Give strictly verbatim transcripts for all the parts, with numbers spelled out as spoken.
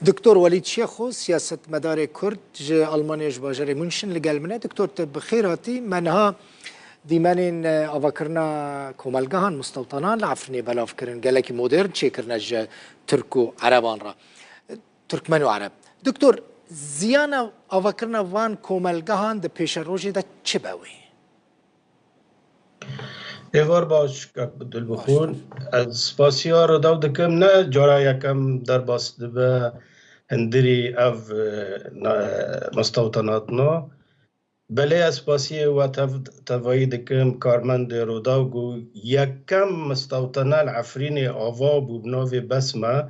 Doktor Welîd Şêxo, siyasetmedarê Kurd ji Almanya, ji bajarê München li gel min e. Doktor, tu bi xêr hatî. Me niha dîmenên, e, avakirina komelgehan, mustewtanan li Efrînê belav kirin. Gelekî modern çêkirine ji Tirk û Ereban re. Tirkmen û Ereb. Doktor, ziyana avakirina van komelgehan di pêşerojê de çi be wê? Êvar baş, kak Dilbixwîn. Ez spasiya Rûdaw dikim. Ne cara yekem derbas dibe hundirî ev, e, na-, mustewtanatna. Belê ez spasiyê we tev-, tevayî dikim karmendê Rûdaw ku yekem mustewtana li Efrînê ava bû bi navê Besme,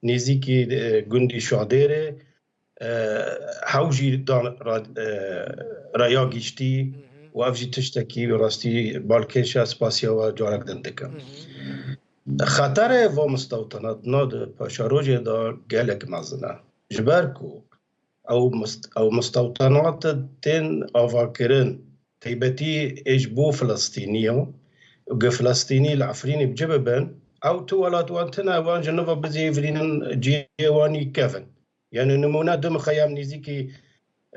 nêzîkî, e, gundî Şadêrê, e, hew jî dan ra-, e, raya giştî û ev jî tiştekî rastî balkêş e, spasiya we carek din dikim. Xeterê va mistewtana di paşarojê de gelek mezin e. Ji ber ku ew mist-, ew mistewtanat tên avakirin, taybetî ê ji bo Filistîniya, ku Filistînî li Efrînê bi cih bibin, ew tu welat wan tune, wan ji nava bizêvirînin cihê wan î kevin. Yani nimûne du muxeyem nêzîkî,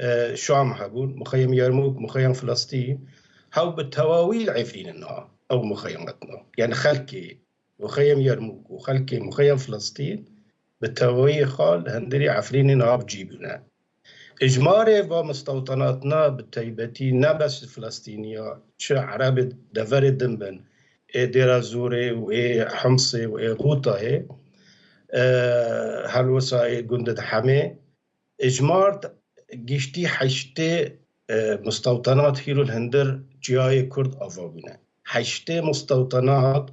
e, Şam hebûn, muxeyem Yermûk, muxeyem Filistîn, hew bi tewawî li Efrînê niha, ew muxeyemetna. Yani xelkê muxeyem Yermûk û xelkê muxeyem Filistîn bi tewawî xal hundirî Efrînê niha bi cî bûne. Ijmarê va mistewtanatna bi taybetî ne bes Filistîniya, çi Erebê deverê din bin, ê Dêra Zorê û ê Himsê û ê Xûtayê, e, helwesa ê gundê di Hemê, ijmar giştî heştê, e, mistewtanat hîro li hundir çiyayê Kurd ava bûne. Heştê mistewtanat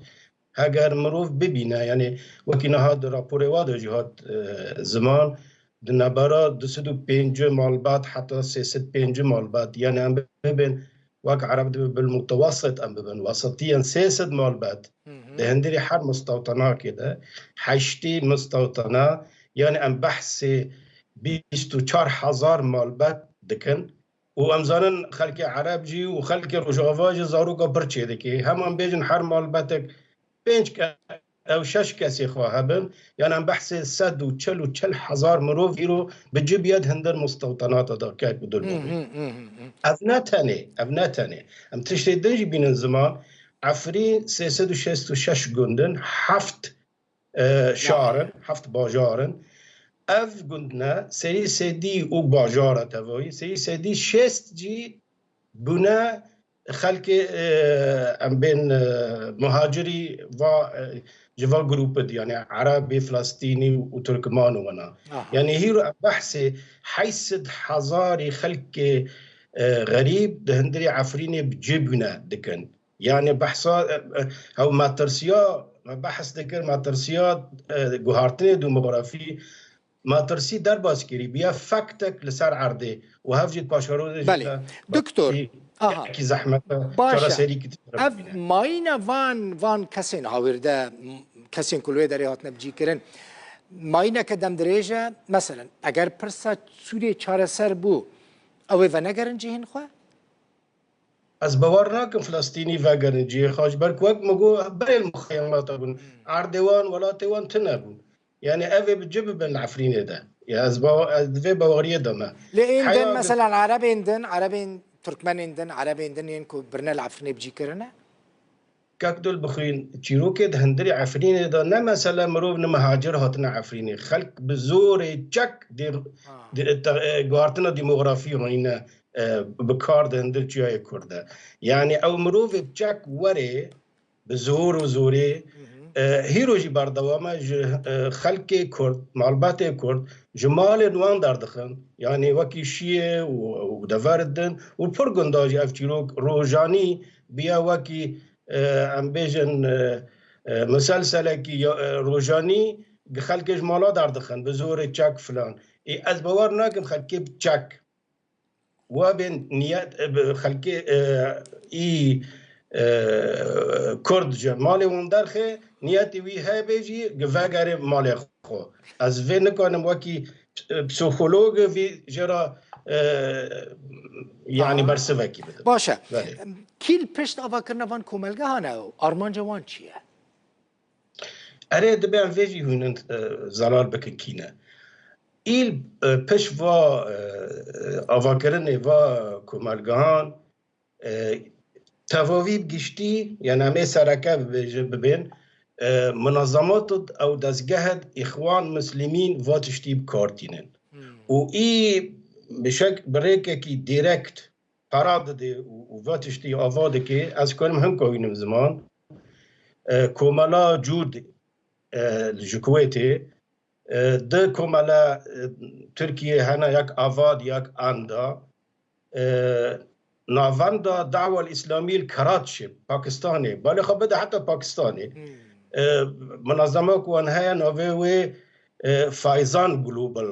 heger mirov bibîne, yani wekî niha di raporê wa de jî hat, e, ziman, di nebera du sed û pêncî malbat heta sê sed pêncî malbat, yani em bibin wek Ereb dibe bil mutewassit em bibin, wasitiyen sê sed malbat di hundirî her mistewtanakê de, heştê mistewtana, yani em behsê bîst û çar hezar malbat dikin. Û em zanin xelkê Ereb jî û xelkê Rojava jî zaroka pir çêdike. Hema em bêjin her malbetek pênc ke-, ew şeş kesê xwe hebin, yan em behsê sed û çil û çil hezar mirov îro bi cih bûye di hundir mistewtanata de, kek û dil bûye. Ev ne tenê, ev ne tenê. Em tiştê din jî bînin ziman, Efrîn sê sed û şêst û şeş gund in, heft e, şar in, heft bajar in. Ev gund ne, serî sedî û bajara tevayî, serî sedî şêst jî bûne xelkê, e, em bên, e, muhacirî va, e, ji va grûpid, yani Erebê, Filistînî û Tirkman û wana. Aha. Yani hîro em behsê heyt sed hezarî xelkê, e, xerîb di hundirê Efrînê bi cih bûne dikin. Yani behsa, e, e, hew matirsiya, me behs dikir, matirsiya, e, guhartinê demografî, matirsî derbas kirî, biya faktek li ser erdê û hev jî paşarojê jî. Belê. Doktor, aha, kî zehmet e, baş e, çareserî ki ev mayîna van, van kesên hawirde, m-, kesên ku li wê derê hatine bicîkirin, mayîneke demdirêj e. Meselen, eger pirsa Sûriyê çareser bû, ew ê venegerin cihên xwe? Ez bawer nakim Filistînî vegerin cihê xwe, ji ber ku wek min got, berê li muxeyemata bûn. Erdê wan, welatê wan tune bûn. Yani ev ê bi cih bibin li Efrînê de. Ya ez baw-, ez di vê baweriyê de me. Lê ên din, heya di- meselen, Erebên din, Erebên, Tirkmenên din, Erebên din yên ku birine li Efrînê bi cî kirine? Kak Dil bixwîn, çîrokê di hundirê Efrînê de ne mesele mirov ne mihacir hatine Efrînê. Xelk bi zorê çek dê, Ha. dê, te-, e, guhartina demografî hîne, e, bi kar di hundir çiyayê Kurd de. Yani ew mirovê çek were bi zor û zorê, Hı hı. e, hîro jî berdewam e ji, e, xelkê Kurd, malbatê Kurd ji malên wan derdixin. Yani wekî Şiyê û, û dever din û pir gunda jî ev çîrok rojanî biya wekî e, em bêjin, e, e, miselselekî ya, e, rojanî xelkê ji mala derdixin, bi zorê çek filan. Ê, ez bawer nakim xelkê bi çek. Wa bên niyet, e, bi xelkê, e, î, e, Kurd ji malê wan derxe, niyetê wî hebe jî, gi vegere malê xwe. Ez vê nikarim wekî, e, psîkolog vî jê re, e, yani Aha. bersivekî bidim. Baş e. Belê. Kî li pişt avakirina van komelgehan e û armanca wan çi ye? Erê, dibe em vê jî hûnin, e, zelal bikin kî ne. Îl, e, pişt va, e, avakirinê va komelgehan, e, tevavî bi giştî, yani em ê sereke bibêje-, bibên, e, munazemat ew dezgehd Îxwan Muslimîn va tiştî bi kar tînin. Hmm. Û î bi şek-, bi rêkekî direkt qera didê û, û va tiştî ava dike, ez karim hinka wînim ziman. E, komela Cûd, e, li ji Kuwêtê, e, di komela, e, Tirkiyê hene, yek Avad, yek Anda. E, navenda Dawal Îslamî li Karaçi, Pakistanê. Balê xwe bide heta Pakistanê. Hmm. E, munazema ku wan heye, navê wê, e, Faizan Global.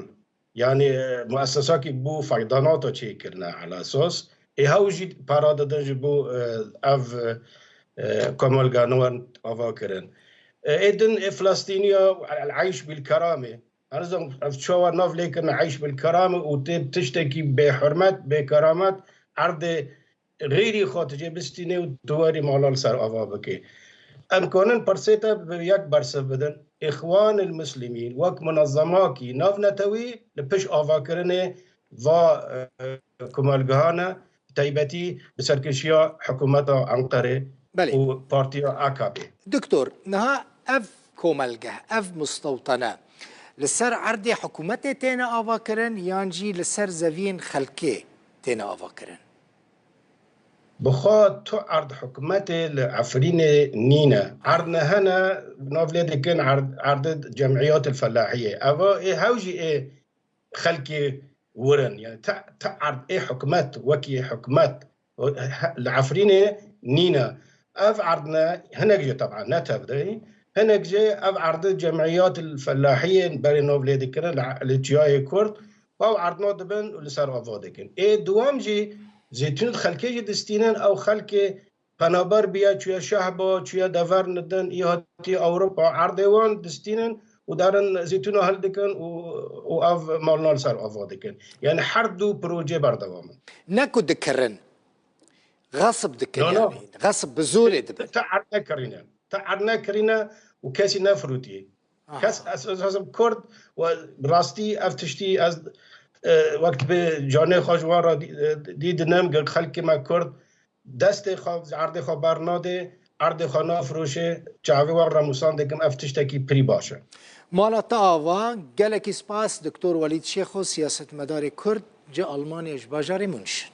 Yani, e, muessesakî bo faydanata çêkirine ala esas. Ê hew jî para didin ji bo, e, ev, e, komelgana wan ava kirin. E, ê din ê Filistîniya El Eyş Bil Keramê. Erzan, ev çawa nav lê kirin Eyş Bil Keramê û tê tiştekî bêhurmet, bêkeramet, erdê xeyrî xwe tu jê bistînê û tu werî mala li ser ava bikê. Em kanin pirsê te bi yek bersiv bidin. Îxwanil Muslimîn wek munezemakî navnetewî li pişt avakirinê va, e, komelgihan e, bi taybetî bi serkêşiya hikûmeta Enqerê Belê. Û partiya A K P. Doktor, niha ev komelgeh, ev mustewtene li ser erdê hikûmetê têne avakirin yan jî li ser zeviyên xelkê têne avakirin? Bi xwe tu erd hikûmetê li Efrînê nîne. Erd ne hene, nav lê dikin erd, erdê cemiyat el felahiyê. Eva ê hew jî ê xelkê wir in. Yani te, te erd ê hikûmet, wekî hikûmet, he, li Efrînê nîne. Ev erd ne, hinek jê teb'an ne tev de, hinek jê ev erdê cemiyat el felahiyê berê nav lê dikirin, li, li çiyayê Kurd, û ew erdna dibin û li ser ava dikin. Ê duwam jî, zêtûn xelkê jî distînin, ew xelkê penaber biya, çûye Şehba, çûye dever nidin, î hatiye Ewropa, erdê wan distînin û derin zêtûna hildikin û, û ev malna li ser ava dikin. Yani her du proje berdewam in. Ne ku dikirin, xesib dikin. No, no. Yani, xesib bi zorê dibin. Te erd nekirîne. Te erd nekirîne û kesî nefirûtiye. Aha. Kes, ez, ez, ez Kurd û bi rastî ev tiştî ez, e, wek bi canê xwe ji wan re dî-, e, dî dinim, gel xelkê me Kurd destê xwe, erdê xwe bernadê, erdê xwe nafroşê, çavê wan re mûsan dikim, ev tiştekî pirî baş e. Mala te ava, gelekî spas, Doktor Welîd Şêxo, siyasetmedarê Kurd, ji Almanya, ji bajarê München.